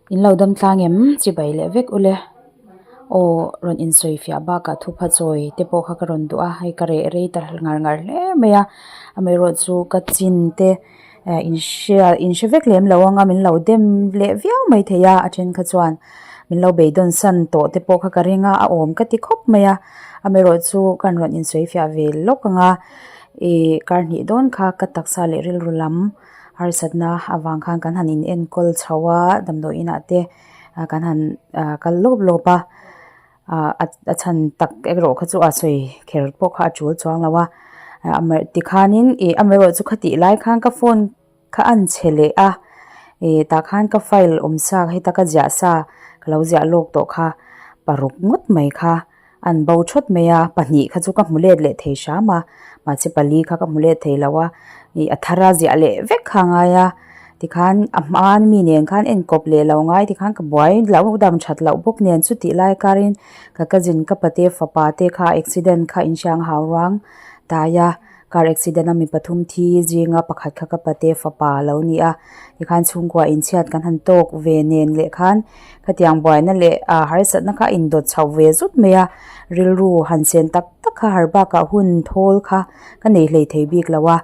In lo dam tlang em? Chibai leh vek ule. Aw rawn insawi fiah bakah thupha chawi te pawh kha ka rawn duh a, hei ka reh rei ta ngar ngar hle mai a, amaherawhchu ka chin te eh in hria in hre vek lem lo anga min lo dem leh viau mai thei a, a then kha chuan min lo beidawn san tawh te pawh kha ka ring a, a awm ka ti khawp mai a, amaherawhchu kan rawn insawi fiah ve lawk anga ih kar hnih dawn kha ka taksa leh rilru lam. Harsatna avang khan kan han in enkawl chho a damdawi inah te kan han kal lawp lawp a ah a chhan tak erawh kha chu a sawi kher pawh kha a tul chuang lo a tikhanin ih amaherawh chu khatih lai khan ka phone kha a anchhe leh a ih tah khan ka file awm sa heta ka ziah sa ka lo ziah lawk tawh kha paruk ngawt mai kha. An bo thawt mai a, pahnih kha chu ka hmu let leh thei hram a, mahse pali kha ka hmu let thei lo a, ih a thar a ziah leh vek kha a ngai a, tikhan a hma mi nen khan enkawp leh lo ngai tikhan ka buai loh dam that loh bawk nen chutih lai karin ka cousin ka pate fapa te kha accident kha inhriang hau ruang tai a. Car accident a mi pathum thi zinga pakhat kha ka pate fapa a lo ni a, tikhan chhungkua inchhiat kan han tawk ve nen leh khan khatiang buaina leh ah harsatna kha a indawt chhoh ve zut mai a, rilru han sen tak tak kha har bakah hun thawl kha ka nei hlei thei bik lo a,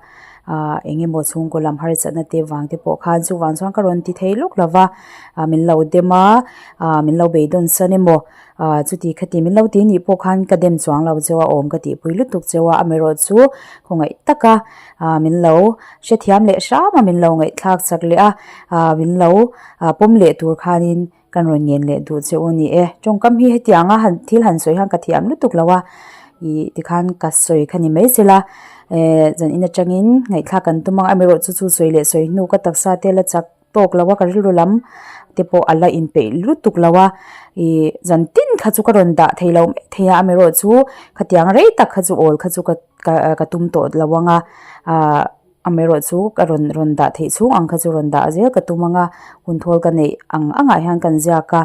ah eng emaw chhungkaw lam harsatna te vang te pawh khan chuvang chuan ka rawn ti thei lawk lo va, ah min lo dem a, ah min lo beidawn san emaw. Ahh chuti khati min lo ti nih pawh khan ka dem chuang lo cheu a awm ka tihpui lutuk cheu a amaherawh chu khawngaih taka ahh min lo hrethiam leh hram a min lo ngaihthlak chak leh a ahh min lo pawm leh tur khanin kan rawn ngen leh duh che u a ni e. Tawngkam hi hetianga han thil han sawi hian ka thiam lutuk lo a ih tikhan ka sawi kha ni mai sela ehh zan in atangin ngaihthlak kan tum ang amaherawh chu chu sawi leh sawi hnu ka taksa te la chak tawk lo a ka rilru lam te pawh a la inpeih lutuk lo a ih zan tin kha chu ka rawn dah thei lo mai thei a amaherawh chu khatiang rei tak kha chu awl kha chu ka ka tum tawh lo ang a ah amaherawh chu ka rawn rawn dah theih chhung ang kha chu rawn dah zel ka tum ang a hun thawl ka neih ang angah hian kan ziak a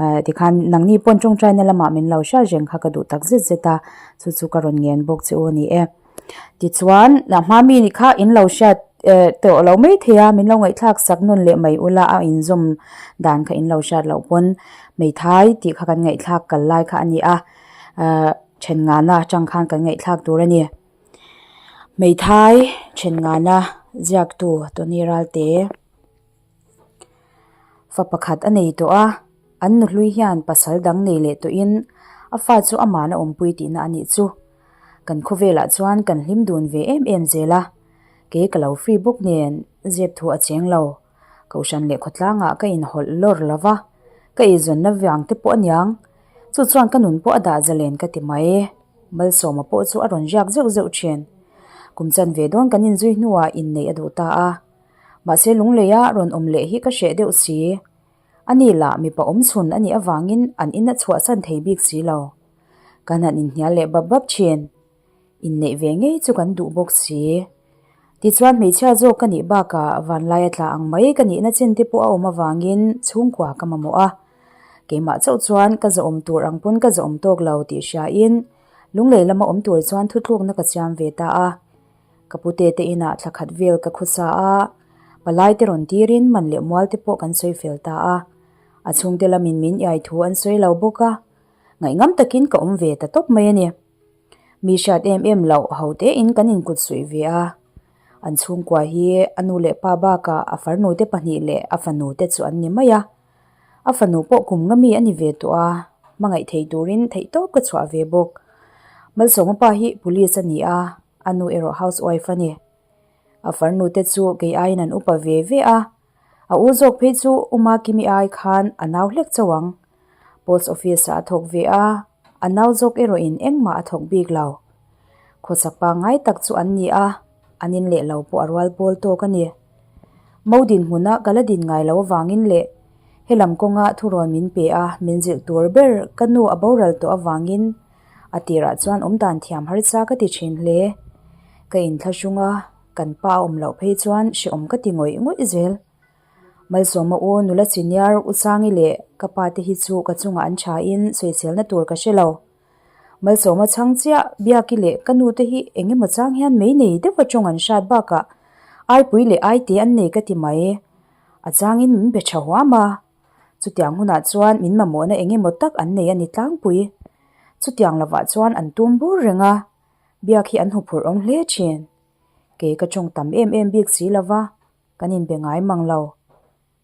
ah tikhan nangni pawn tawngtaina lamah min lo hriat reng kha ka duh tak zet zet a chu chu ka rawn ngen bawk che u a ni e. Tichuan, a hma mi nih kha in lo hriat eh tawh lo mai thei a, min lo ngaihthlak sak nawn leh mai ula a inzawm dan kha in lo hriat loh pawn hmeithai tih kha kan ngaihthlak kal lai kha a ni a, eh then ngana atang khan kan ngaihthlak tur a ni. Hmeithai then ngana ziaktu Tony Ralte. Fa pakhat a nei tawh a, an nuhlui hian pasal dang nei leh tawhin a fa chu amahna awmpui tihna a nih chu. Kan khawvelah chuan kan hlim dun ve em em zel a, kei ka lo free bawk nen zep thu a cheng lo. Kohhran leh khawtlangah ka inhawlh lawr lo va, ka eizawnna vang te pawh aniang. Chu chuan ka nun pawh a dah zalen ka ti mai. Malsawma pawh chu a rawn riak zeuh zeuh thin. Kum chanve dawn kan inzui hnuah inneih a duh ta a. Mahse lungleia rawn awm leh hi ka hreh deuh si. Ani lah mipa awm chhun a nih avangin an in a chhuahsan thei bik si lo. Kan han inhnial leh bap bap thin. Inneih ve ngei chu kan duh bawk si. Tichuan hmeichhia zawk ka nih bakah vanlai a tla ang mai ka nihna chin te pawh a awm avangin chhungkua ka mamawh a. Keimah chauh chuan ka zahawm tur ang pawn ka zahawm tawk lo tih hriain lunglei lama awm tur chuan thutlukna ka siam ve ta a. Ka pute te inah thla khat vel ka khawsa a, palai te rawn tirin man leh mual te pawh kan sawi fel ta a. A chhungte lamin min iai thu an sawi lo bawk a, ngaihngam takin ka awm ve ta tawp mai a ni. Mi hriat em em loh ho tein kan inkut suih ve a, an chhungkua hi a nu leh pa bakah a farnu te pahnih leh a fanu te chu an ni mai a. A fanu pawh kum nga mi a ni ve tawh a, hmangaih thei turin theihtawp ka chhuah ve bawk. Malsawma pa hi police a ni a. A nu erawh house wife a ni. A farnu te chu kei aiin an upa ve ve a, a u zawk phei chu Uma Kimi ai khan a nau hlek chauh ang. Post office ah a thawk ve a, a nau zawk erawhin engmah a thawk bik lo. Khawchhak pangngai tak chu an ni a, an in leh lo pawh a rual pawl tawk a ni. Mo dinhmuna ka la din ngai lo avangin leh helam kawnga thurawn min pe a, min zilh tur ber ka nu a boral tawh avangin A tirah chuan awm dan thiam harsa ka ti thin hle. Ka inthlahrung a, kan pa a awm loh phei chuan hrehawm ka ti ngawih ngawih zel. Malsawma u nula senior u Sangi leh ka pa te hi chu ka chungah an thain sawiselna tur ka hre lo. Malsawma chhang chiah Biaki leh ka nu te hi eng emaw chang hian mei nei deuh atawng an hrat bakah Aipui leh Aite an nei ka ti mai. A changin min be tha huam a. Chutiang hunah chuan min mamawhna eng emaw tak an nei a ni tlangpui. Chutiang lovah chuan an tum bur reng a, biak hi an huphurh awm hle thin. Kei ka tawng tam em em bik si lova, kan inbe ngai mang lo.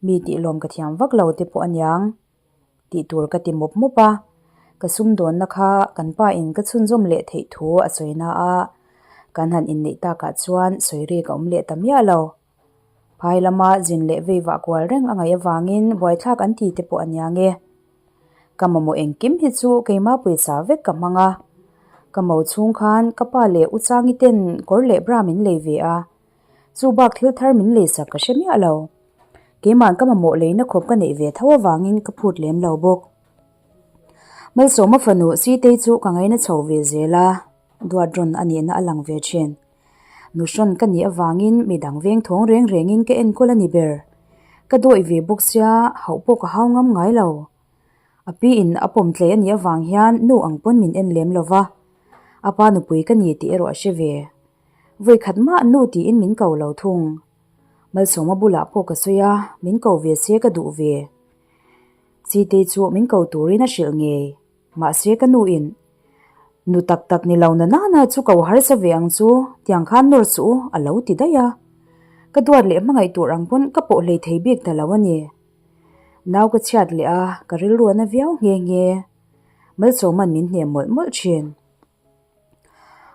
Mi tih lawm ka thiam vak lo te pawh aniang tih tur ka ti mawp mawp a, ka sumdawnna kha kan pa in ka chhunzawm leh theih thu a sawi na a, kan han inneih takah chuan sawi rik a awm leh ta miah lo. Phai lama zin leh vei vah kual reng a ngaih avangin buaithlak an ti te pawh aniang e. Ka mamawh engkim hi chu keimah pawisa vek ka hmang a, ka mo chhung khan ka pa leh u Changi ten kawr leh bra min lei ve a, Chu bak thil thar min leisak ka hre miah lo. Keima'n ka mamawh leina khawp ka neih ve tho avangin ka phut lem lo bawk. Malsawma fanu Sitei chu ka ngaina chho ve zel a, duat rawn a nihna a lang ve thin. Nuhrawn ka nih avangin midang veng thawng reng rengin ka enkawl a ni ber. Ka dawih ve bawk sia, hauh pawh ka hau ngam ngai lo. A pi in a pawm tlei a nih avang hian nu ang pawn min en lem lo va, a pa nupui ka ni tih erawh a hre ve. Vawi khat mah nu tiin min ko lo thung. Malsawma bulah pawh ka sawi a, min ko ve se ka duh ve. Chitei chu min ko turin a hrilh ngei. Mahse ka nu in, Nu tak tak ni lo na nana chu ko harsa ve ang chu, tiang khan nawr suh u, a lo ti daih a. Ka duat leh hmangaih tur ang pawn ka pawh hlei thei bik ta lo a ni. Nau ka chhiat leh a, ka rilru a na viau nghe nghe. Malsawma'n min hnem mawlh mawlh thin.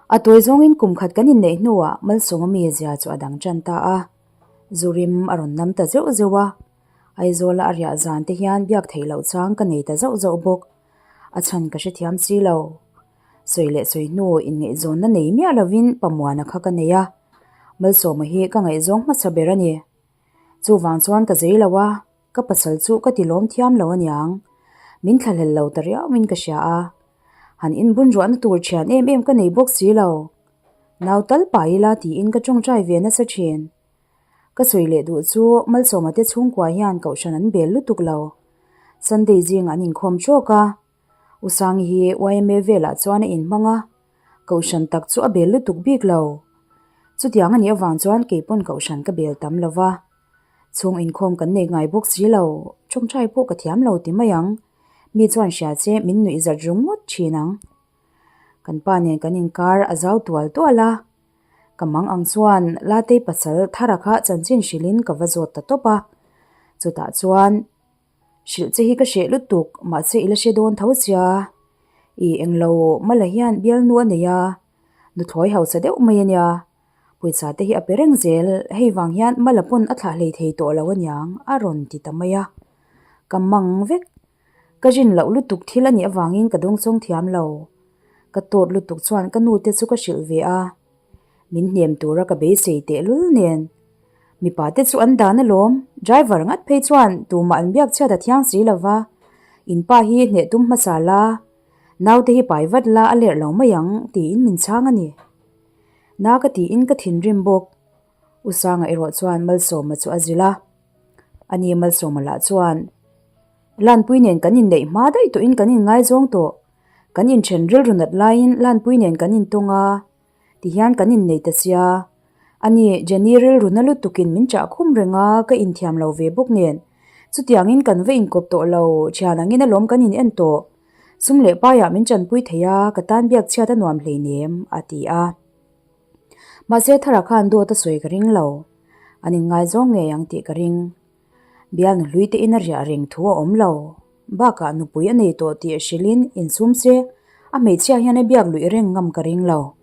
A tuai zawngin kum khat kan inneih hnuah Malsawma mizia chu a dang tan ta a, Zurim a rawn nam ta zeuh zeuh a, Aizawla a riah zan te hian biak theih loh chang ka nei ta zauh zauh bawk. A chhan ka hrethiam si lo. Sawi leh sawi hnu inngaihzawnna nei miah lovin Pamuana kha ka nei a, Malsawma hi ka ngaihzawng hmasa ber a ni. Chuvang chuan ka zei lo a, ka pasal chu ka ti lawm thiam lo aniang. Min thlahlel lo ta riauin ka hria a. Han inbun ruahna tur thian em em ka nei bawk si lo. Nau tal pai ila tiin ka tawngtai ve nasa thin. Ka sawi leh duh chu Malsawma te chhungkua hian kohhran an bel lutuk lo. Sunday zingah an inkhawm trawk a. U Sangi hi yma velah chuan a inhmang a, kohhran tak chu a bel lutuk bik lo. Chutiang a nih avang chuan kei pawn kohhran ka bel tam lo va. Chhung inkhawm kan nei ngai bawk si lo, tawngtai pawh ka thiam lo ti mai ang. Mi chuan hria che min nuih zat rum ngawt thin ang. Kan pa nen kan inkar a zau tual tual a, ka mang ang chuan Latei pasal Thara kha chanchin hrilhin ka va zawt ta tawp a. Chutah chuan. Hrilh che hi ka hreh lutuk, mahse i la hre dawn tho sia. I englo mala hian bialnu a nei a, nuthlawi hausa deuh mai a nia. Pawisa te hi a pe reng zel, hei vang hian mala pawn a thlah hlei thei tawh lo aniang a rawn ti ta mai a. Ka mang vek, ka rin loh lutuk thil a nih avangin ka dawngsawng thiam lo. Ka tawt lutuk chuan ka nu te chu ka hrilh ve a. Min hnem tura ka beisei tehlul nen. Mipa te chu an dan alawm, driver ngat phei chuan tumah an biak chhiat a thiang si lo va, in pa hi hneh tum hmasa la, naute hi pai vat la a lerh lo mai ang tiin min chhang a ni. Na ka tiin ka thinrim bawk. U Sanga erawh chuan Malsawma chu a zilh a, ani Malsawma lah chuan Lanpui nen kan inneih hma daih tawhin kan inngaizawng tawh, kan inthen rilru nat laiin Lanpui nen kan intawng a, Tihian kan innei ta sia. Ani, Jenny rilru na lutukin min chah khum reng a, ka inthiam lo ve bawk nen. Chutiangin kan va inkawp tawh lo, thian angin alawm kan in en tawh. Sum leh paiah min chanpui thei a, ka tan biak chhiat a nuam hleinem, a ti a. Mahse Thara khan dawt a sawi ka ring lo. An inngaizawng ngei ang tih ka ring. Bialnu hlui te in a riah reng thu a awm lo. Bakah nupui a nei tawh tih hrilhin insum se, a hmeichhia hian a biak luih reng ngam ka ring lo.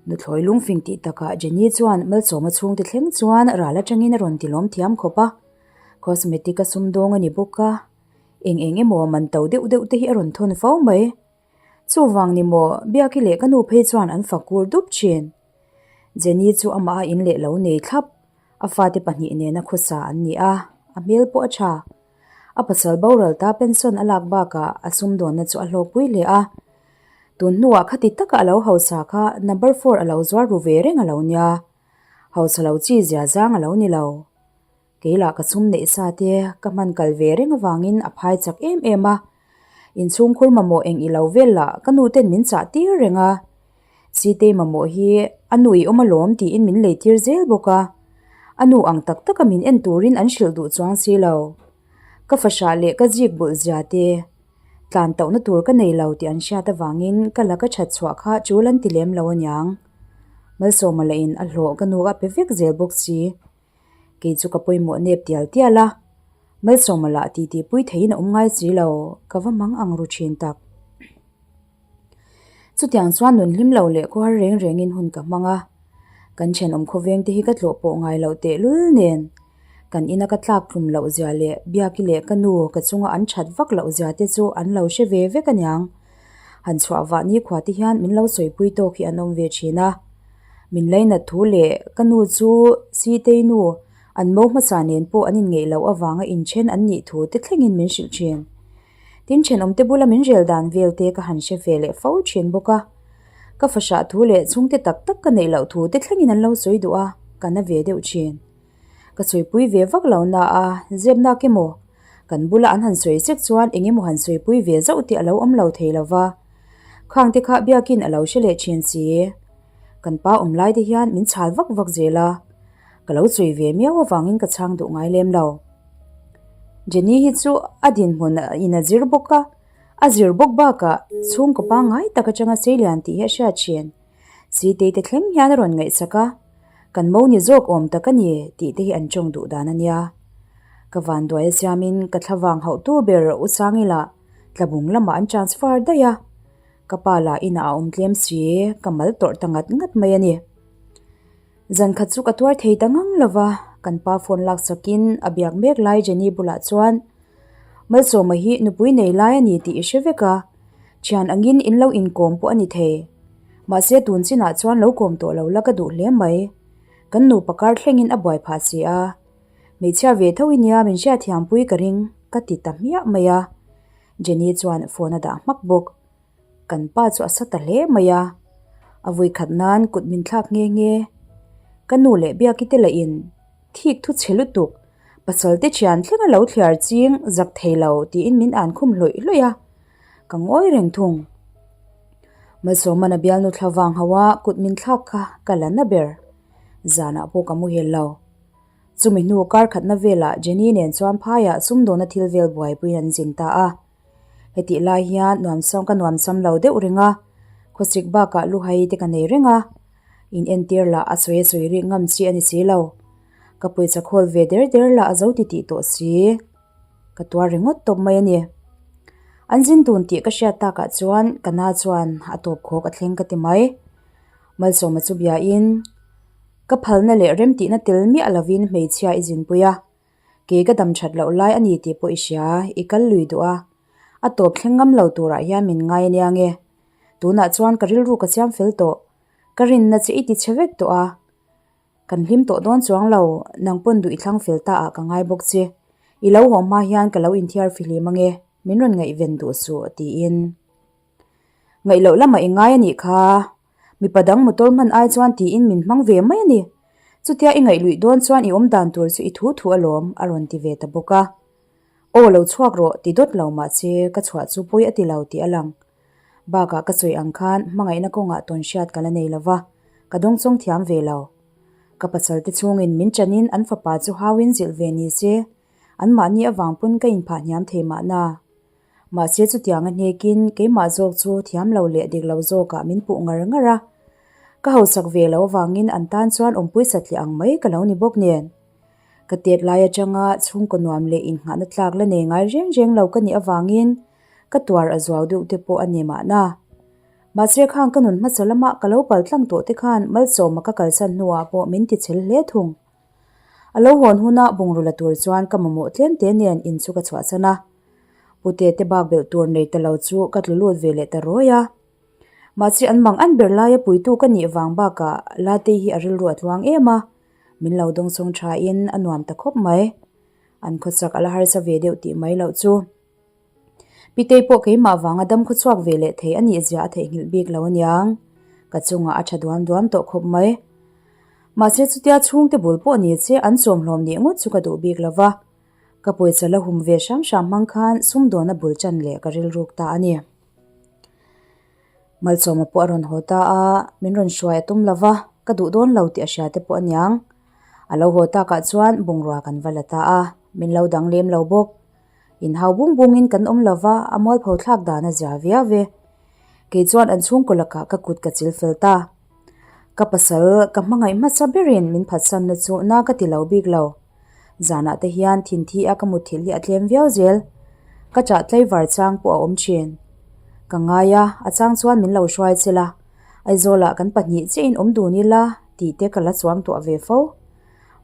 Nuthlawi lungfing tih takah Jenny chuan Malsawma chhungte thleng chuan ral atangin a rawn ti lawm thiam khawp a. Cosmetic a sumdawng a ni bawk a, eng eng emaw man to deuh deuh te hi a rawn thawn fo mai. Chuvang ni maw, Biaki leh ka nu phei chuan an fak kur dup thin. Jenny chu amah a in leh lo nei thlap. A fate pahnih nena khawsa an ni a, a hmel pawh a tha. A pasal boral ta pension a lak bakah a sumdawnna chu a hlawkpui hle a. Tun hnuah khati taka a lo hausa kha number four a lo zuar ru ve reng a lo nia. Hausa lo chi zia zang a lo ni lo. Kei lah ka sum neih sa te ka hman kal ve reng avangin a phai chak em em a. Inchhungkhur mamawh eng i lo vel lah ka nu ten min chah tir reng a. Sitei mamawh hi a nu i awm alawm tiin min lei tir zel bawk a. A nu ang tak taka min en turin an hrilh duh chuang si lo. Ka fahrah leh ka zik bulh zia te tlan tauhna tur ka nei lo tih an hriat avangin ka laka that chhuah kha tul an ti lem lo aniang. Malsawma lah in a hlawh ka nu a pe vek zel bawk si. Kei chu ka pawimawh nep tial tial a, Malsawma lah titi pui theiin a awm ngai si lo, ka va mang ang ru thin tak. Chutiang chuan nun hlim lo leh khuar reng rengin hun ka hmang a, kan thenawm khawveng te hi ka tlawh pawh ngai loh tehlul nen kan ina ka tlak tlum loh zia leh Biaki leh ka nu ka chunga an that vak loh zia te chu an lo hre ve vek aniang. Han chhuah vah nikhua te hian min lo sawipui tawk hi an awm ve thin a, min lainat thu leh ka nu chu Sitei nu an mo hmasa nen pawh an inngeih loh avanga inthen an nih thu te thlengin min hrilh thin. Tin thenawmte bula min rel dan vel te ka han hre ve leh fo thin bawk a, ka fahrah thu leh chhungte tak tak ka neih loh thu te thlengin an lo sawi duh a, ka na ve deuh thin. Ka sawipui ve vak lo na a, zep nak emaw? Kan bula an han sawi sek chuan eng emaw han sawipui ve zauh tih a lo awm lo thei lo va, khangte kha biakin a lo hre leh thin si. Kan pa awm lai te hian min chhal vak vak zel a, ka lo sawi ve miau avangin ka chhang duh ngai lem lo. Jenny hi chu a dinhmun in a zir bawk a, a zir bawk bakah chhungkaw pangngai tak atanga seilian tih hi a hriat thin. Sitei te thleng hian a rawn ngaihsak a, kan mo ni zawk awm tak a ni tih te hi an tawng duh dan a nia. Ka vanduai a siamin ka thlavang hauhtu ber U Sangila tlabung lamah an transfer daih a, ka pa lah inah a awm tlem si, ka mal tawrh ta ngat ngat mai a ni. Zan khat chu ka tuar thei ta ngang lo va, kan pa phone lak sakin a biak mek lai Jenny bulah chuan, Malsawma hi nupui nei lai a ni tih i hre vek a, thian angin in lo inkawm pawh a ni thei. Mahse tun chinah chuan lo kawm tawh lo la ka duh hle mai. Kan nupa kar thlengin a buai phah si a. Hmeichhia ve tho i nia min hriatthiampui ka ring ka ti ta hmiah mai a. Jenny chuan phone a dah hmak bawk. Kan pa chu a sa ta hle mai a, a vui khat nan kut min thlak nghe nghe. Ka nu leh Biaki te lah in thik thu chhe lutuk, pasal te thian thleng a lo thliar ching zak thei lo tiin min an khum hlawih hlawih a, ka ngawi reng thung. Malsawmana bialnu thla vang ho a kut min thlak kha ka la na ber, zanah pawh ka muhil lo. Chumi hnu kar khatna velah Jenny nen chuan phaiah sumdawna thil vel buaipuiin an zin ta a. Hetih lai hian nuamsam ka nuamsam lo deuh reng a, khawsik bakah luhai te ka nei reng a, in entir lah a sawi a sawi rik ngam chi a ni si lo. Ka pawisa khawl ve der der lah a zo ti tih tawh si. Ka tuar ringawt tawp mai a ni. An zin dun tih ka hriat takah chuan ka na chuan a tawp khawk a thleng ka ti mai. Malsawma chu biain ka phalna leh remtihna tel miah lovin hmeichhia i zinpui a. Kei ka dam that loh lai a ni tih pawh i hria, i kal lui duh a. A tawp thleng ngam lo turah hian min ngai ania nge. Tunah chuan ka rilru ka siam fel tawh. Ka rinna che i ti chhe vek tawh a. Kan hlim tawh dawn chuang lo, nang pawn duh i thlang fel ta ah ka ngai bawk che. I lo haw hma hian ka lo inthiar fihlim ange, min rawn ngaihven duh suh, tiin. Ngaih loh lamah i ngai a nih kha. Mipa dang motor hman ai chuan tiin min hmang ve mai a ni. Chutia i ngaih luih dawn chuan i awm dan tur chu i thu thu alawm, a rawn ti ve ta bawk a. Aw lo chhuak rawh ti dawt lo mahse ka chhuah chu pawi a ti lo tih a lang. Bakah ka sawi ang khan hmangaihna kawngah tawn hriat ka la nei lo va, ka dawngchawng thiam ve lo. Ka pasal te chhungin min chanin an fapa chu hauin zilh ve ni se, anmahni avang pawn ka inphah hniam thei mahna. Mahse chutiang a hnekin keimah zawk chu thiam lo leh dik lo zawkah min puh ngar ngar a. Ka hausak ve lo avangin an tan chuan awmpui satliah ang mai ka lo ni bawk nen. Ka tet lai atanga chhungkaw nuam leh innghahna tlak la nei ngai reng reng lo ka nih avangin ka tuar a zuau deuh te pawh a ni mahna. Mahse khang ka nun hmasa lama ka lo pal tlang tawh te khan malsawma ka kalsan hnuah pawh min tichhel hle thung. A lo hawn huna bungraw la tur chuan ka mamawh tlem te nen in chu ka chhuahsan a. Pute te bak belh tur nei ta lo chu ka tlu lut ve leh ta rawi a. Mahse an mang an ber laia puitu ka nih vang bakah Latei hi a rilru a tluang em a, min lo dawngsawng tha in a nuam ta khawp mai. An khawsak a la harsa ve deuh tih mai loh chu. Pitei pawh keimah vanga dam khawchhuak ve leh thei a nih zia a theihnghilh bik lo aniang. Ka chungah a tha duam duam tawh khawp mai. Mahse chutia chhungte bul pawh ni che an chawmhlawm nih ngawt chu ka duh bik lo va. Ka pawisa la hum ve hram hram hmang khan sumdawna bul chan leh ka rilruk ta a ni. Malsawma pawh a rawn haw ta a, min rawn hruai a tum lo va, ka duh dawn lo tih a hria te pawh aniang. A lo haw takah chuan bungrua kan va la ta a, min lo dang lem lo bawk. Inhau bung bungin kan awm lo va, a mualpho thlak dan a zia viau e. Kei chuan an chhungkaw lakah ka kut ka chil fel ta. Ka pasal ka hmangaih hmasa berin min phatsanna chu na ka ti lo bik lo. Zanah te hian thinthi a ka mutthilh hi a tlem viau zel. Ka chah tlaivar chang pawh a awm thin. Ka ngai a, a chang chuan min lo hruai chel a. Aizawlah kan pahnih chiahin awm dun ila tih te ka la chuang tuah ve fo.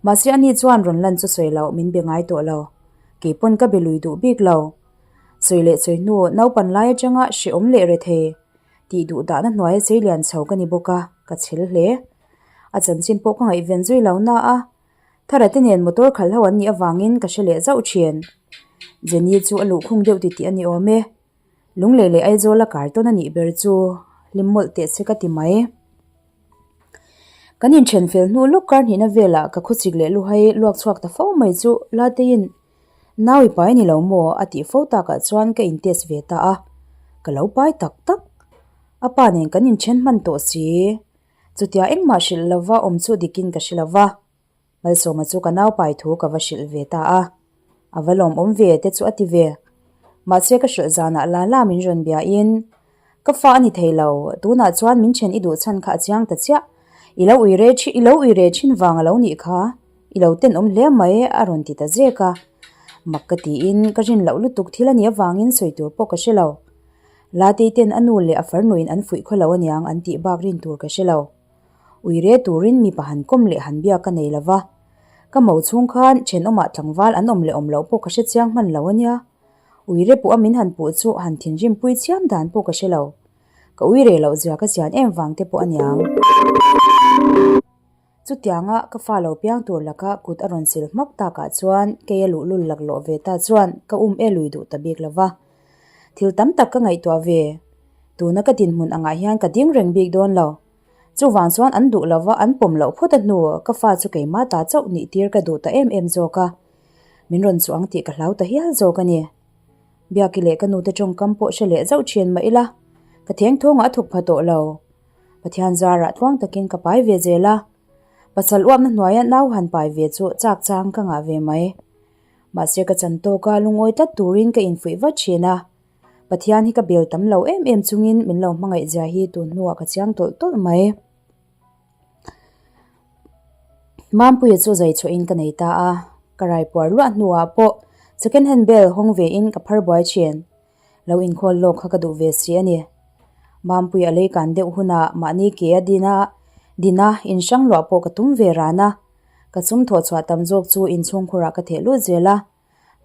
Mahse ani chuan rawn lan chu sawi loh min be ngai tawh lo. Kei pawn ka be lui duh bik lo. Sawi leh sawi hnu naupan lai atanga hrehawm leh rethei tih duh dahna hnuaia sei lian chho ka ni bawk a, ka chhel hle. A chanchin pawh ka ngaihven zui lo na a, Thara te nen motor khalh ho an nih avangin ka hre leh zauh thin. Jenny chu a luhkhung deuh titih a ni awm e. Lunglei leh Aizawl a kar tawn a nih ber chu hlim mawlh teh che ka ti mai. Kan inthen fel hnu lawk kar hnihna velah ka khawchik leh luhai luak chhuak ta fo mai chu Lateiin Nau i pai ni lo maw a tih fo takah chuan ka in test ve ta a, ka lo pai tak tak. A pa nen kan inthen hman tawh si. Chutia engmah hrilh lova awm chu dikin ka hre lova. Malsawma chu ka nau pai thu ka va hrilh ve ta a. A va lawmawm ve te chu a ti ve. Mahse ka hrilh zanah la la min rawn biain, Ka fa a ni thei lo, tunah chuan min then i duh chhan kha a chiang ta chiah. I lo ui re i lo ui re thin vang a lo nih kha, i lo tenawm hle mai a rawn ti ta zek a. Mak ka tiin ka rin loh lutuk thil a nih avangin sawi tur pawh ka hre lo. Latei ten a nu leh a farnuin an fuih khaw lo aniang an tih bak rin tur ka hre lo. Uire turin mipa han kawm leh han biak ka nei lova. Ka mo chhung khan thenawmah tlangval an awm leh awm loh pawh ka hre chiang hman lo ania. Uire puh a min han puh chu han thinrim pui chiam dan pawh ka hre lo. Ka uire loh zia ka chian em vang te pawh aniang. Chutianga ka fa lo piang tur laka kut a rawn sil hmak takah chuan kei a luhlul laklawh ve ta chuan ka um e lui duh ta bik lova. Thil tam tak ka ngaihtuah ve. Tuna ka dinhmun angah hian ka ding reng bik dawn lo. Chuvang chuan an duh lova an pawm loh phawt a hnu ka fa chu keimah ta chauh nih tir ka duh ta em em zawk a. Min rawn chuang tih ka hlau ta hial zawk a ni. Biaki leh ka nute tawngkam pawh hre leh zauh thin mah ila, ka thengthawngah a thawk pha tawh lo. Pathian zarah tluang takin ka pai ve zel a. Pasal uapna hnuaia nau han pai ve chu chak chang ka ngah ve mai. Mahse ka chan tawk a lungawi tlat turin ka infuih vat thin a. Pathian hi ka bel tam lo em em chungin min lo hmangaih zia hi tun hnuah ka chiang tawlh tawlh mai. Mampuia chu zai chhuahin ka nei ta a, ka raipuar luah hnuah pawh second hand bel hawng vein ka phar buai thin. Lo inkhawl lawk kha ka duh ve si a ni. Mampuia a lei kan deuh hunah mahni ke a din a, din a inhrang luah pawh ka tum ve ran a. Ka chum thawh chhuah tam zawk chu inchhungkhurah ka theh lut zel a,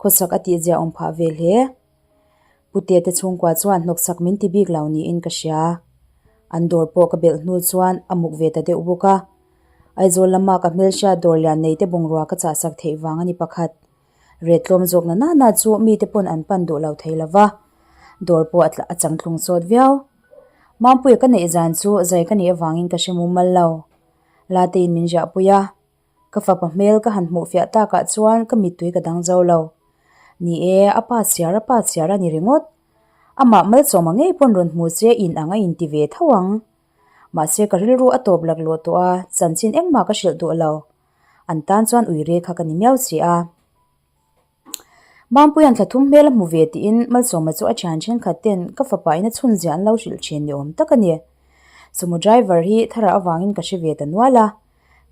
khawsak a tihzia awm phah ve hle. Pute te chhungkua chuan hnawksak min ti bik lo niin ka hria. An dawr pawh ka belh hnu chuan a muk ve ta deuh bawk a. Aizawl lama ka hmelhriat dawr lian nei te bungrua ka chahsak theih vang a ni pakhat. Ret tlawm zawk na nana chu mite pawn an pan duh lo thei lo va. Dawr pawh a changtlung sawt viau. Mampuia ka neih zan chu zai ka nih avangin ka hre mumal lo. Latein min riahpui a. Ka fapa hmel ka han hmuh fiah takah chuan ka mittui ka dang zo lo. Ni e, a pa chhiar a pa chhiar a ni ringawt. Amah malsawma ngei pawn rawn hmu che in ang a inti ve tho ang. Mahse ka rilru a tawp laklawh tawh a, chanchin engmah ka hrilh duh lo. An tan chuan uire kha ka ni miau si a. Mampuia'n thla thum hmel a hmu ve tiin Malsawma chu a thian thenkhat ten ka fapa in a chhun zia an lo hrilh thin ni awm tak a ni. Sumo driver hi thara avangin ka hre ve ta nual a,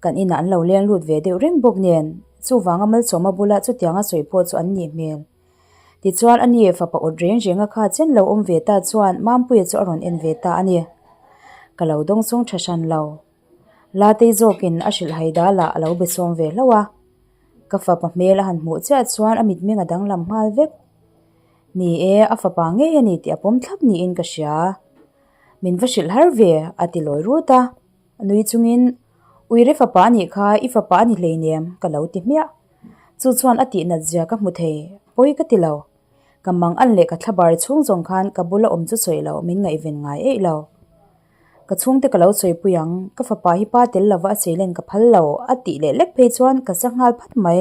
kan inah an lo leng lut ve deuh reng bawk nen chuvanga Malsawma bula chutianga sawi pawh chu an nih hmel. Tichuan a ni fapa awt reng renga kha chen lo awm ve ta chuan Mampuia chu a rawn en ve ta a ni. Ka lo dawngsawng tha hran lo. Latei zawkin a hrilh hai dalah a lo be sawm ve hlauh a. Ka fapa hmel a han hmuh chiah chuan a mitmeng a danglam nghal vek. Ni e, a fapa ngei a ni tih a pawm thlap niin ka hria. Min va hrilh har ve, a ti lawi rut a. A nui chungin, Uire fapa a nih kha, i fapa a ni hleinem, ka lo ti hmiah. Chu chuan a tihnat zia ka hmu thei, pawi ka ti lo. Ka mang an leh ka thlabar chhung zawng khan ka bula awm chu sawi loh min ngaihven ngai eih lo. Ka chhungte ka lo sawipui ang, ka fapa hi pa tel lova a seilen ka phal lo, a tih leh lek phei chuan ka za nghal phat mai.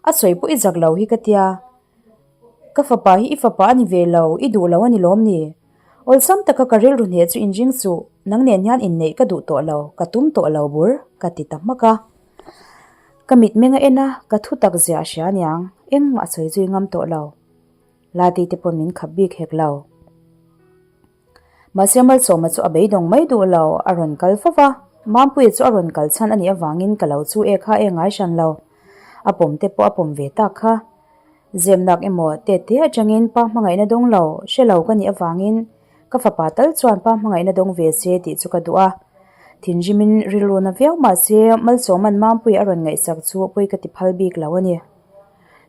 A sawi pawh i zak lo hi ka tia. Ka fapa hi i fapa a ni ve lo, i duh lo a ni lawm ni? Awlsam taka ka rilru hneh chu inring suh, nang nen hian inneih ka duh tawh lo, ka tum tawh lo bur, ka ti ta hmak a. Ka mitmeng a en a, ka thu tak zia a hria aniang, engmah a sawi zui ngam tawh lo. Lati te pawn min khap bik hek lo. Mahse Malsawma chu a beidawng mai duh lo, a rawn kal fo va. Mampuia chu a rawn kal chhan a nih avangin ka lo chu e kha e ngai hran lo. A pawm te pawh a pawm ve tak kha. Zemnak emaw tete atangin pa hmangaihna dawng lo, hre lo ka nih avangin ka fapa tal chuan pa hmangaihna dawng ve se tih chu ka duh a. Thinrimin rilru na viau mahse Malsawma'n Mampuia a rawn ngaihsak chu pawi ka ti phal bik lo a ni.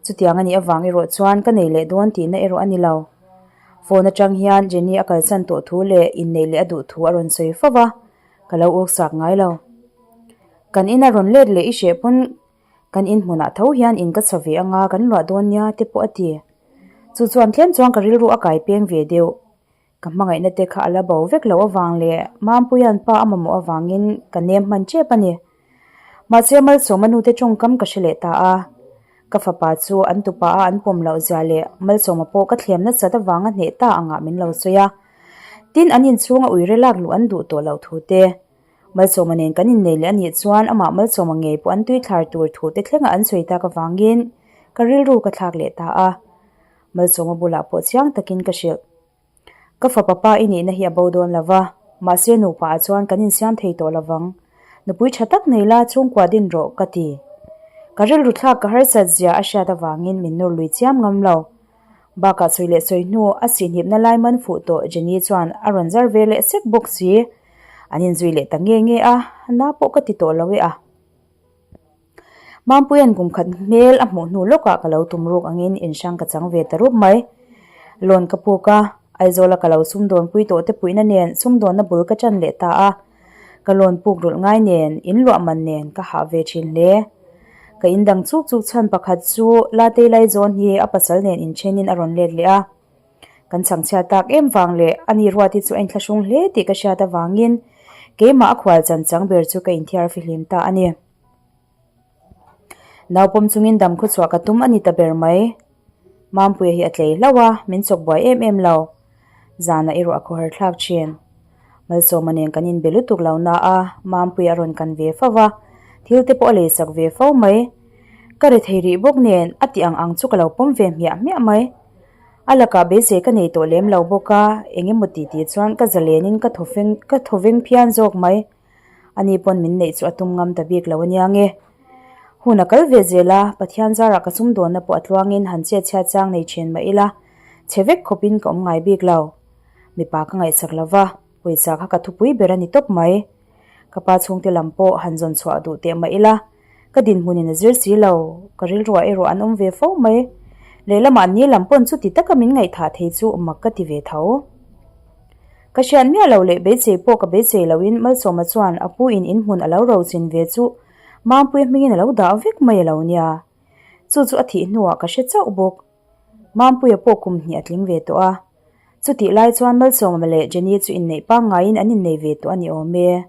Chutiang a nih avang erawh chuan ka nei leh dawn tihna erawh a ni lo. Phone atang hian Jenny a kalsan tawh thu leh inneih leh a duh thu a rawn sawi fo va, ka lo uksak ngai lo. Kan ina rawn let leh i hreh pawn kan in hmunah tho hian in ka chho ve anga kan luah dawn nia te pawh a ti. Chu chuan tlem chuan ka rilru a kai peng ve deuh. Ka hmangaihna te kha a la bo vek loh avang leh Mampuia'n pa a mamawh avangin ka nem hman tep a ni. Mahse Malsawma nute tawngkam ka hre leh ta a. Ka fapa chu an tupa a an pawm loh zia leh Malsawma pawh ka thlem nasat avanga hneh ta angah min lo sawi a. Tin, an inchhunga uire lak luh an duh tawh loh thu te, Malsawma nen kan innei leh a nih chuan amah Malsawma ngei pawh an tuithlar tur thu te thlenga an sawi tak avangin ka rilru ka thlak leh ta a. Malsawma bulah pawh chiang takin ka hrilh. Ka fapa pa i nihna hi a bo dawn lo va, mahse nupa ah chuan kan insiam thei tawh lo vang. Nupui tha tak nei la chhungkua din rawh ka ti. Ka rilru thlak ka harsat zia a hriat avangin min nawr lui chiam ngam lo. Bakah sawi leh sawi hnu a sihnipna lai man fuh tawh Jenny chuan a rawn zar ve leh sek bawk si. An inzui leh ta nge nge a, na pawh ka ti tawh lo e a. Mampuia'n kum khat hmel a hmuh hnu lawkah ka lo tum ruk angin inhrang ka chang ve ta rup mai. Loan ka puk a, Aizawla ka lo sumdawnpui tawh te puihna nen sumdawnna bul ka ṭan leh ta a. Ka loan puk rulh ngai nen, in luah man nen ka hah ve ṭhin hle. Ka in dang chuk chuk chhan pakhat chu Latei Laizawn hi a pasal nen inṭhenin a rawn let leh a. Kan chhangchhiat tak em vang leh a ni Ruati chu a inthlahrung hle tih ka hriat avangin keimah a khual chan chang ber chu ka inthiar fihlim ta a ni. Naupawm chungin dam khawchhuah ka tum a ni ta ber mai. Mampuia hi a tlei hlauh a, min chawk buai em em lo. Zanah erawh a khawhar thlak thin. Malsawma nen kan inbe lutuk lo na a, Mampuia a rawn kan ve fo va, thil te pawh a leisak ve fo mai. Ka re thei rih bawk nen a tih ang ang chu ka lo pawm ve hmiah hmiah mai. A lakah beisei ka nei tawh lem lo bawk a, eng emaw tih tih chuan ka zalenin ka thawfeng ka thawveng phian zawk mai. Ani pawn min neih chu a tum ngam ta bik lo ania nge. Hun a kal ve zel a, Pathian zarah ka sumdawnna pawh a tluangin han chet chhiat chang nei thin mah ila, chhe vek khawpin ka awm ngai bik lo. Mipa ka ngaihsak lo va, pawisa kha ka thupui ber a ni tawp mai. Ka pa chhungte lam pawh han zawn chhuah duh teh mah ila, ka dinhmunin a zir si lo, ka rilruah erawh an awm ve fo mai. Lehlamah an ni lam pawn chuti taka min ngaihthah thei chu mak ka ti ve tho. Ka hriat miah lo leh beisei pawh ka beisei loin Malsawma chuan a pu in inhmun a lo rochin ve chu Mampuia hmingin a lo dah vek mai a lo nia. Chu chu a thih hnuah ka hre chauh bawk. Mampuia pawh kum hnih a tling ve tawh a. Chutih lai chuan Malsawma leh Jenny chu inneih pangngaiin an innei ve tawh a ni awm e.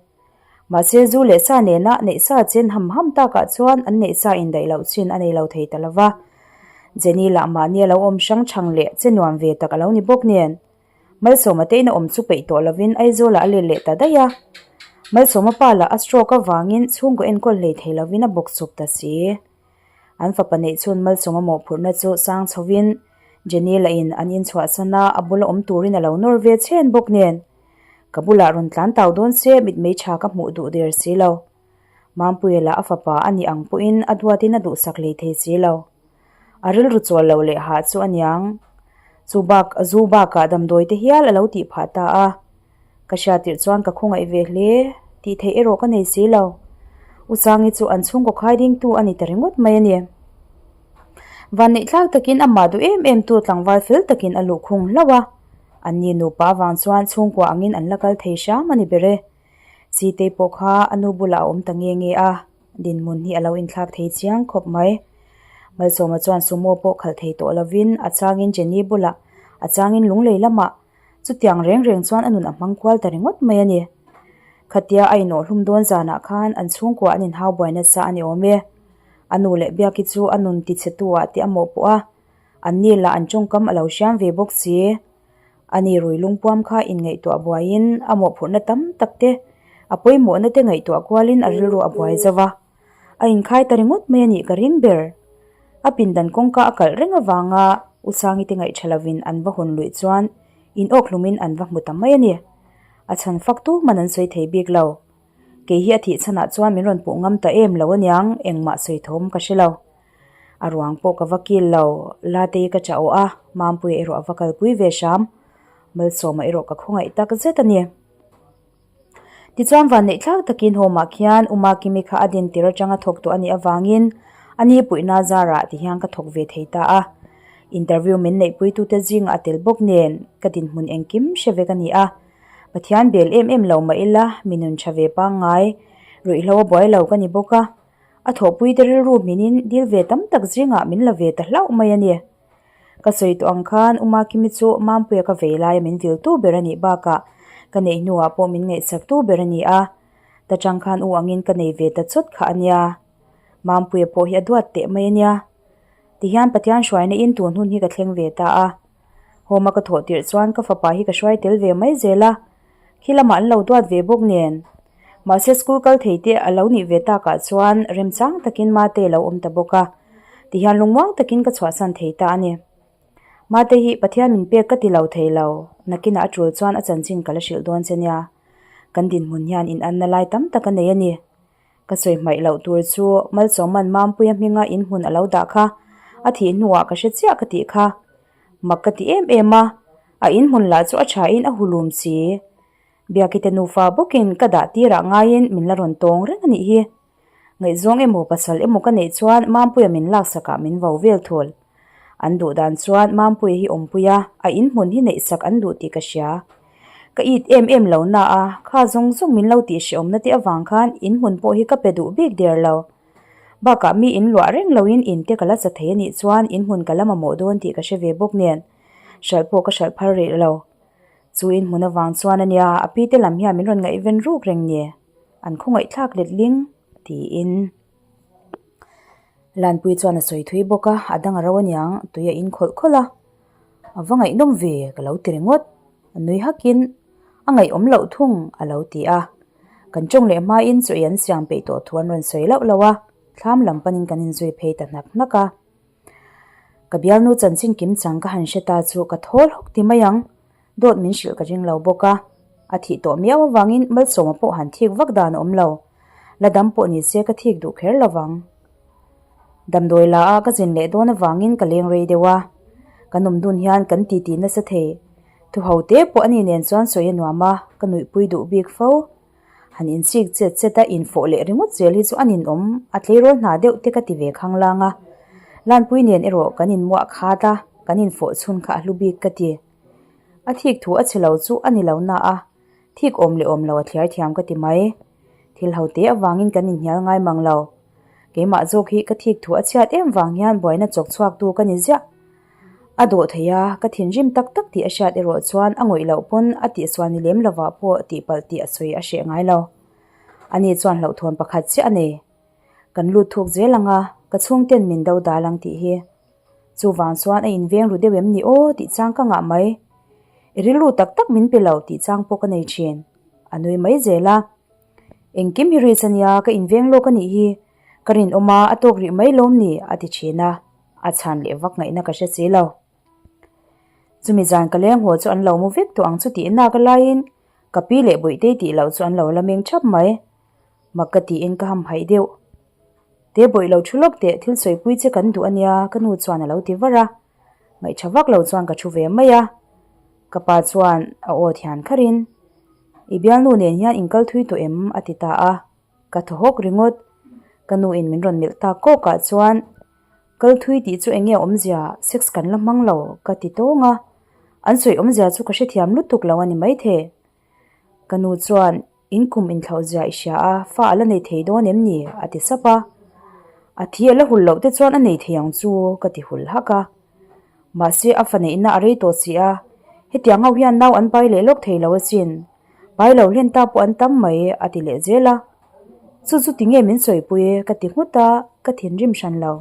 Mahse zu leh sa nena neih sa chen ham ham takah chuan an neih sa indaih loh chin a nei lo thei ta lo va. Jenny lah mahni a lo awm hrang chhang leh che nuam ve tak a lo ni bawk nen. Malsawma te ina awm chu peih tawh lovin Aizawlah a let leh ta daih a. Malsawma pa lah a stroke avangin chhungkaw enkawl hlei thei lovin a bawk chuk ta si. An fapa neih chhun Malsawma mawhphurhna chu sang chhovin Jenny lahin an inchhuahsan a, a bula awm turin a lo nawr ve chhen bawk nen. Ka bulah rawn tlan tau dawn se mitmei tha ka hmuh duh der si lo. Mampuia lah a fapa a nih ang pawhin a duatin a duhsak hlei thei si lo. A rilru chawl lo leh hah chu a niang. Chu bak zu bakah damdawi te hial a lo tih phah ta a. Ka hriat tirh chuan ka khawngaih ve hle, tih theih erawh ka nei si lo. U Sangi chu an chhungkaw khai dingtu a ni ta ringawt mai a ni. Vanneih thlak takin amah duh em em tu tlangval fel takin a luhkhung hlauh a. Anni nupa avang chuan chhungkua angin an la kal thei hram a ni ber e. Sitei pawh kha a nu bulah a awm ta nge nge a, dinhmun hi a lo inthlak thei chiang khawp mai. Malsawma chuan sumo pawh khalh thei tawh lovin a changin Jenny bulah, a changin Lunglei lamah, chutiang reng reng chuan a nun a hmang kual ta ringawt mai a ni. Khatia a inawhhlum dawn zanah khan an chhungkua an inhau buai nasa a ni awm e. A nu leh Biaki chu a nun tichhe tu ah te a mawhpawh a, anni lah an tawngkam a lo hriam ve bawk si. A ni rui lungpuam kha inngaihtuah buaiin a mawhphurhna tam tak te, a pawimawhna te ngaihtuah kualin a rilru a buai zo va. A inkhai ta ringawt mai a nih ka ring ber. A pindan kawngka a kalh reng avanga. U Sangi te ngaih tha lovin an va hawn luih chuan in awk hlumin an va hmu ta mai a ni. A chhan fak tu man an sawi thei bik lo. Kei hi a thih chhanah chuan min rawn puh ngam ta em lo aniang, engmah sawi thawm ka hre lo. A ruang pawh ka va kil lo, Latei ka chah awh a, Mampuia erawh a va kalpui ve hram. Malsawma erawh ka khawngaih tak zet a ni. Tichuan vanneih thlak takin home-ah khian U Makimi kha a din tir atanga thawk tawh a nih avangin a ni puihna zarah ti hian ka thawk ve thei ta a. Interview min neihpuitute zingah a tel bawk nen ka dinhmun engkim hre vek a ni a. Pathian bel em em lo mah ila mi nun tha ve pangngai ruihhlo a buai lo ka ni bawk a. A thawhpuite rilru hminin dil ve tam tak zingah min la ve ta hlauh mai a ni. Ka sawi tawh ang khan U Makimi chu Mampuia ka vei laia min viltu ber a nih bakah ka neih hnuah pawh min ngaihsaktu ber a ni a, ta chang khan u angin ka nei ve ta chawt kha a nia. Mampuia pawh hi a duat teh mai a nia. Tihian Pathian hruaina in tun hun hi ka thleng ve ta a. Home a ka thawh tirh chuan ka fapa hi ka hruai tel ve mai zel a, khi lamah an lo duat ve bawk nen. Mahse school kal thei te a lo nih ve takah chuan remchang takin Mate a lo awm ta bawk a, tihian lungmuang takin ka chhuahsan thei ta a ni. Mate hi Pathian min pek ka ti lo thei lo, nakinah a tul chuan a chanchin ka la hrilh dawn che nia. Kan dinhmun hian inanna lai tam tak a nei a ni. Ka sawi hmaih loh tur chu Malsawman Mampuia hminga inhmun a lo dah kha, a thih hnuah ka hre chiah ka tih kha. Mak ka ti em em a, a inhmun lah chu a thain a hulum si. Biakite nufa bawkin ka dah tirah ngaiin min la rawn tawng reng a nih hi. Ngaihzawng emaw pasal emaw ka neih chuan Mampuia min laksakah min vo vel thul. An duh dan chuan Mampuia hi awmpui a, a inhmun hi neihsak an duh tih ka hria. Ka it em em lo na a, kha zawng zawng min lo tih hrehawmna te avang khan inhmun pawh hi ka pe duh bik der lo. Bakah mi in luah reng loin in te ka la cha thei a nih chuan inhmun ka la mamawh dawn tih ka hre ve bawk nen hralh pawh ka hralh phar rih lo. Chu inhmun avang chuan a nia, a pi te lam hian min rawn ngaihven ruk reng ni, an khawngaih thlak let ling tiin. Lanpui chuan a sawi thui bawk a, a dang a ro aniang, tui a in khawlh khawlh a. A va ngaihnawm ve ka lo ti ringawt, a nui hakin a ngaihawm loh thung a lo ti a. Kan tawng leh hmain chaw ei an siam peih tawh thu an rawn sawi lauh lauh a, thlam lam panin kan inzui phei ta hnak hnak a. Ka bialnu chanchin kim chang ka han hre ta chu ka thawl hawk ti mai ang, dawt min hrilh ka ring lo bawk a. A thih tawh miau avangin Malsawma pawh han thik vak dan a awm lo, la dam pawh ni se ka thik duh kher lo vang. Damdawi la a ka zin leh dawn avangin ka leng rei deuh a, kan awm dun hian kan titi nasa thei. Thu ho te pawh ani nen chuan sawi a nuam a, ka nuihpui duh bik fo. Han inchik chet chet a infawh leh ringawt zel hi chu a ninawm, a tleirawl hna deuh te ka ti ve khanglang a. Lanpui nen erawh kan inmuah khat a, kan infawh chhun kha a hlu bik ka ti. A thik thu a chhe lo chu a ni lo na a, thik awm leh awm lo a thliar thiam ka ti mai. Thil ho te avangin kan inhnial ngai mang lo. Keimah zawk hi ka thik thu a chhiat em vang hian buaina chawk chhuak tu ka ni ziah. A dawh thei a, ka thinrim tak tak tih a hriat erawh chuan a ngawih loh pawn a tihsual ni lem lovah pawh tihpalh tih a sawi a hreh ngai lo. Ani chuan hlauhthawn pakhat chiah a nei. Kan lut thuk zel ang a, ka chhungten min do dal ang tih hi. Chuvang chuan a inveng ru deuh em ni aw tih chang ka ngah mai. I rilru tak tak min pe lo tih chang pawh ka nei thin. A nui mai zel a. Engkim hi risk a nia, ka inveng lawk a nih hi. Ka rinawm a, a tawk rih mai lawm ni a ti thin a. A chhan leh vak ngaihna ka hre si lo. Chumi zan ka leng haw chu an lo mu vek tawh ang chu tih nak a laiin ka pi leh Bawihtei tih loh chu an lo la meng thap mai. Mak ka tiin ka ham haih deuh. Te bawih lo thu lawk teh thil sawipui che kan duh a nia ka nu chuan a lo ti var a. Ngaihṭha vak lo chuan ka thu ve mai a. Ka pa chuan a aw thian kharin I bialnu nen hian inkal thui tawh em? a ti ta a. Ka thaw hawk ringawt. Ka nu in min rawn melh tak kawk ah chuan kal thui tih chu enge awmzia sex kan la hmang lo ka ti tawng a. An sawi awmzia chu ka hrethiam lutuk lo a ni maithei. Ka nu chuan in kum inthlauh zia i hria a, fa a la nei thei dawn em ni? a ti sap a. A thi a la hul loh te chuan a nei thei ang chu ka ti hul hak a. Mahse a fa neihna a rei tawh si a, hetiang ho hian nau an pai leh lawk thei lo asin. Pai lo hlen ta pawh an tam mai a ti leh zel a. Chu chu tinge min sawipui ka ti nghut a, ka thinrim hran lo.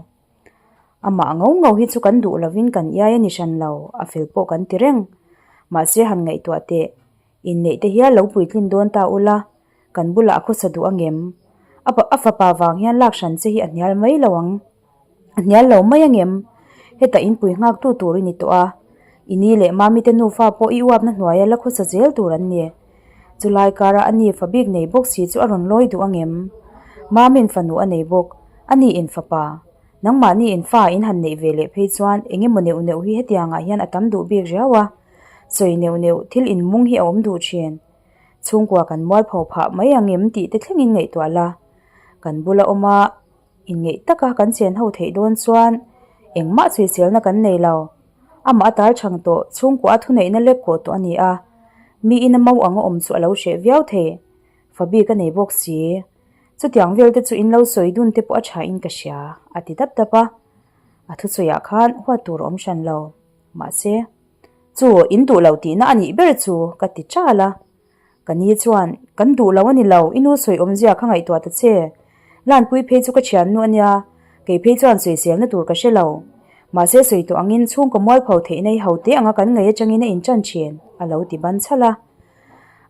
Amah ngau ngau hi chu kan duh lovin kan iai a ni hran lo, a fel pawh kan ti reng. Mahse han ngaihtuah teh, inneih te hial lo puitlin dawn ta ula, kan bulah a khawsa duh angem? A fapa vang hian lak hran che hi a hnial mai lo ang. A hnial lo mai angem? Hetah inpui nghaktu tur i ni tawh a. I ni leh Mami te nufa pawh i uapna hnuaia la khawsa zel tur an ni. Chulai kara a ni fa bik nei bawk si chu a rawn lawi duh angem? Mami'n fanu a nei bawk, a ni in fapa. Nangmahni in fa in han neih ve leh phei chuan eng emaw neuh neuh hi hetiangah hian a tam duh bik riau a. Sawi neuh neuh thil inmung hi a awm duh thin. Chhungkua kan mualpho phah mai angem tih te thlengin ngaihtuah la. Kan bula awm a. Inngeih taka kan chen ho theih dawn chuan engmah chhuiselna kan nei lo. Amah a tal chhang tawh, chhungkua a thuneihna lek kawh tawh a ni a. Miin a mau ang a awm chu a lo hreh viau thei. Fabi ka nei bawk si. Chutiang vel te chu in lo sawi dun te pawh a tha in ka hria, a ti dap dap a. A thusawiah khan huat tur a awm hran lo. Mahse, chu in duh lo tihna a nih ber chu ka ti ṭal a. Ka ni chuan, Kan duh lo a ni lo, i nu sawi awmzia kha ngaihtuah ta che. Lanpui phei chu ka thiannu a nia, kei phei chuan sawiselna tur ka hre lo. Mahse sawi tawh angin chhungkaw mualpho theihna hi ho te anga kan ngaih atangin a inṭan thin, a lo ti ban chhalh a.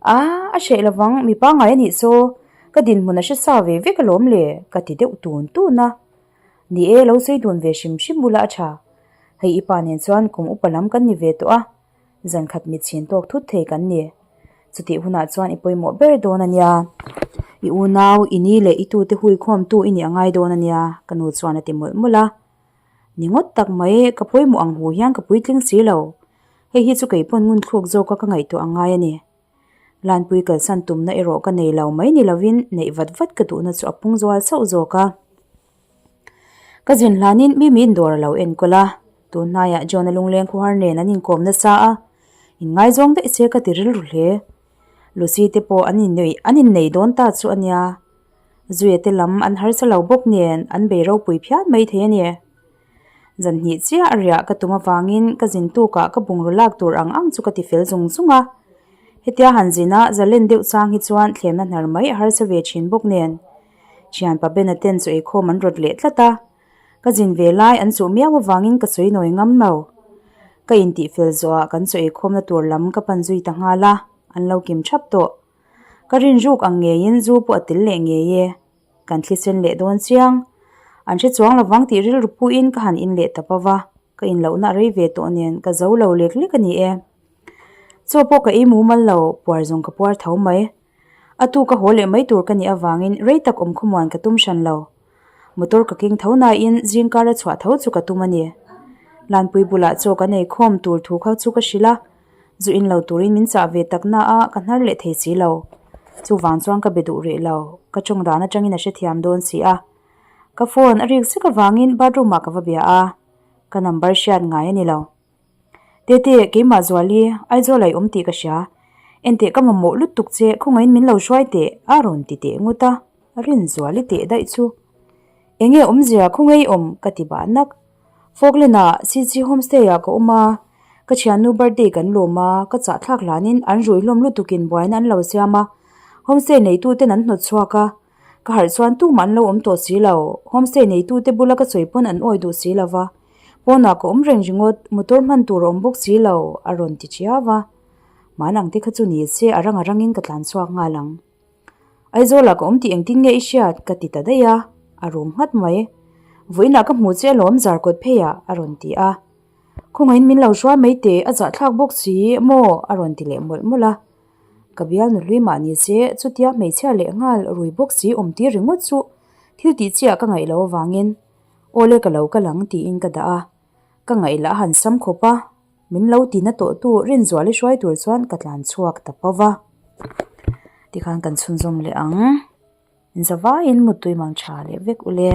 A, a hreh lovang, mi pangngai a nih saw, ka dinhmun a hre sa ve vek alawm le, ka ti deuh tun tun a. Ni e, lo sawi dun ve hrim hrim ula a tha. Hei i pa nen chuan kum upa lam kan ni ve tawh a, Zan khat mit chhin tawk thut thei kan ni. Chutih hunah chuan i pawimawh ber dawn a nia. I unau, i ni leh i tute huikhawmtu i nih a ngai dawn a nia, ka nu chuan a ti mawlh mawlh a. Ni ngawt tak mai, ka pawimawh ang hu hian ka puitling si lo. Hei hi chu kei pawn ngunthluk zawka ka ngaihtuah a ngai a ni. Lanpui kalsan tumna erawh ka nei lo mai ni lovin neih vat vat ka duhna chu a pung zual chauh zawk a. Ka zin hlanin mi min dawr a lo enkawl a, tun hnaiah John-a lungleng khuhar nen an inkawm nasa a, inngaizawng daih se ka ti rilru hle. Lucy te pawh an inneih an innei dawn ta chu a nia. Zuia te lam an harsa lo bawk nen an bei ropui phian mai thei a ni. Zan hnih chiah a riah ka tum avangin ka zin tukah ka bungraw lak tur ang ang chu ka ti fel zung zung a. Hetia han zina zalen deuh chang hi chuan thlemna hnar mai a harsa ve thin bawk nen. Thianpa Bena ten chu eikhawm an rawt leh tlat a. Ka zin ve lai an chuh miau avangin ka sawi nawi ngam lo. Ka intih fel zawhah kan chaw eikhawmna tur lam ka pan zui ta nghal a, an lo kim thap tawh. Ka rinruk ang ngeiin zu pawh a tel leh ngei e. Kan thlisen leh dawn chiang. An hre chuang lovang tih rilru puiin ka han in leh ta pova, ka inlohna a rei ve tawh nen ka zo lo lek lek a ni e. Chaw pawh ka ei mumal lo, puar zawng ka puar tho mai. A tu ka haw leh mai tur ka nih avangin rei tak awm khawmuan ka tum hran lo. Motor ka keng tho nain zingkar a chhuah tho chu ka tum a ni. Lanpui bulah chaw kan ei khawm tur thu kha chu ka hrilh a, zu in lo turin min chah ve tak na a, ka hnar leh thei si lo. Chuvang chuan ka be duh rih lo, ka tawng dan atangin a hrethiam dawn si a. Ka phone a rik sek avangin bathroom ah ka va bia a, ka number hriat ngai a ni lo. Tete, keimah Zuali, Aizawl a i awm tih ka hria. Enteh ka mamawh lutuk che, khawngaihin min lo hruai teh, a rawn ti teh ngut a, Rinzuali teh daih chu. Enge awmzia khawngaih i awm? ka ti bah nak. Falkland-ah CC Homestay-ah ka awm a, ka thiannu birthday kan lawm a, ka chahthlak hlanin an rui hlawm lutukin buaina an lo siam a, homestay neituten an hnawt chhuak a, Ka harh chuan tumah an lo awm tawh si lo, homestay neitute bula ka sawi pawn an awi duh si lo va, pawnah ka awm reng ringawt, motor hman tur a awm bawk si lo, a rawn ti chiau va. Hman ang te kha chu ni se a rang a rangin ka tlan chhuak nghal ang. Aizawlah ka awm tih engtin nge i hriat? ka ti ta daih a, a rum nghat mai. Vawiinah ka hmuh che alawm zarkawt pheiah, a rawn ti a. Khawngaihin min lo hruai mai teh, a zahthlak bawk si maw? a rawn ti leh mawlh mawlh a. Ka bial nuhlui mah ni se, chutia hmeichhia leh nghal rui bawk si awm tir ringawt chu thil tih chiah ka ngaih loh avangin Awle ka lo kal ang tiin ka dah a, ka ngaih lah a han sam khawp a, min lo ti na tawh tu Rinzuali hruai tur chuan ka tlan chhuak ta pau va. Tikhan kan chhunzawm leh ang, in zavaiin muttui mang tha leh vek ule.